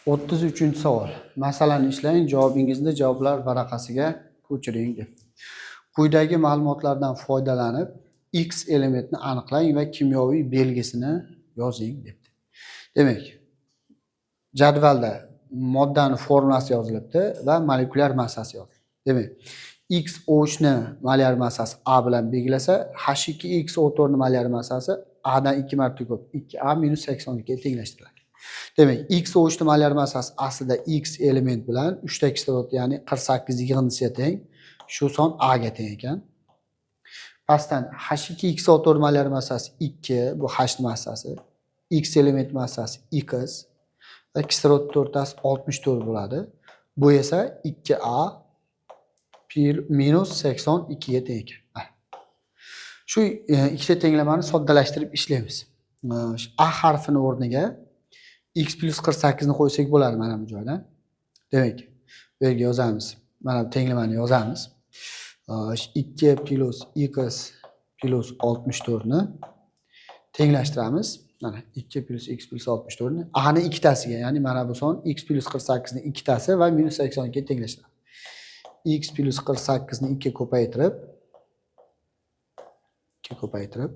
33-savol. Masalani ishlang, javobingizni javoblar varaqasiga ko'chiring deb. Quyidagi ma'lumotlardan foydalanib, X elementni aniqlang va kimyoviy belgisini yozing debdi. Demak, jadvalda moddani formulasi yozilibdi va molekulyar massasi yozilibdi. Demak, XO3 ni molyar massasi A bilan belgilasa, H2XO4 ni molyar massasi A dan 2 marta ko'p, 2A minus 82 ga tenglashtiriladi. Demak, XO3 ni molyar massasi aslida X element bilan 3 ta kislorod, ya'ni 48 yig'indisiga teng. Shu son A ga teng ekan. Pastdan H2XO4 molyar massasi 2, bu H massasi. X element massasi X va kislorod to'rttasi 64 bo'ladi. Bu esa 2A minus 82 ga teng ekan. Shu ikkita tenglamani soddalashtirib ishlaymiz. A harfini o'rniga x plyus 48 ni qo'ysak bo'ladi mana bu joydan. Demak, bu yerga yozamiz. Mana bu tenglamani yozamiz. 2 plyus x plyus 64 ni tenglashtiramiz. Mana 2 plyus x plyus 64 ni A ni ikkitasiga, ya'ni mana bu son x plyus 48 ni ikkitasi va minus 82 ga tenglashtiramiz. X plyus 48 ni 2 ko'paytirib 2 ko'paytirib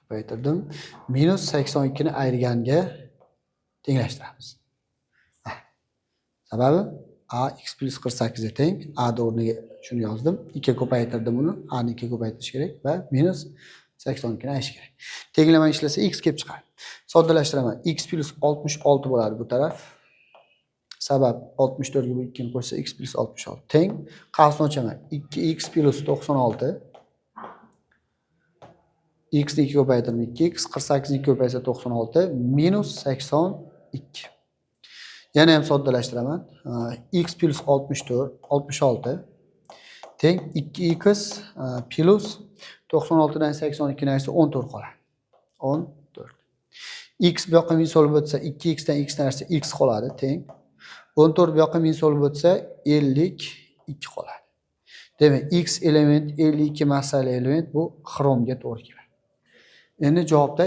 ko'paytirdim. Minus 82 ni ayirganga tenglashtiramiz. Sababi A x plyus 48 ga teng. A ni o'rniga shuni yozdim. 2 ko'paytirdim uni. A ni 2 ko'paytirish kerak va minus 82 ni ayirish kerak. Tenglama ishlasa x kelib chiqadi. Soddalishtiraman. X plyus 66 bo'ladi bu taraf. Sabab 64 ga bu 2 ni qo'shsa, x plyus 66 teng. Qavsni ochaman. 2x plyus 96, x ni 2 ko'paytirdim, 2x, 48 ni 2 ko'paysa 96, minus 82. Yana ham soddalashtiraman. X plyus 64, 66 teng 2x plyus 96 dan 82 ni ayirsa 14 qoladi. 14. X bu yoqqa minus olib o'tsa, 2x dan x narsa x qoladi, teng. 14 bu yoqqa minus olib o'tsa, 52 qoladi. Demak, X element 52 massali element, bu xromga to'g'ri keladi. Endi javobda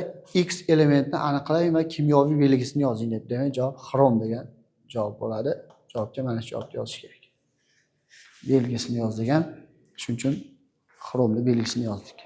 X elementni aniqlang va kimyoviy belgisini yozing deb. Demak, javob xrom degan javob bo'ladi. Javobga mana shu javobni yozish kerak. Belgisini yoz degan. Shuning uchun xromni belgisini yozdik.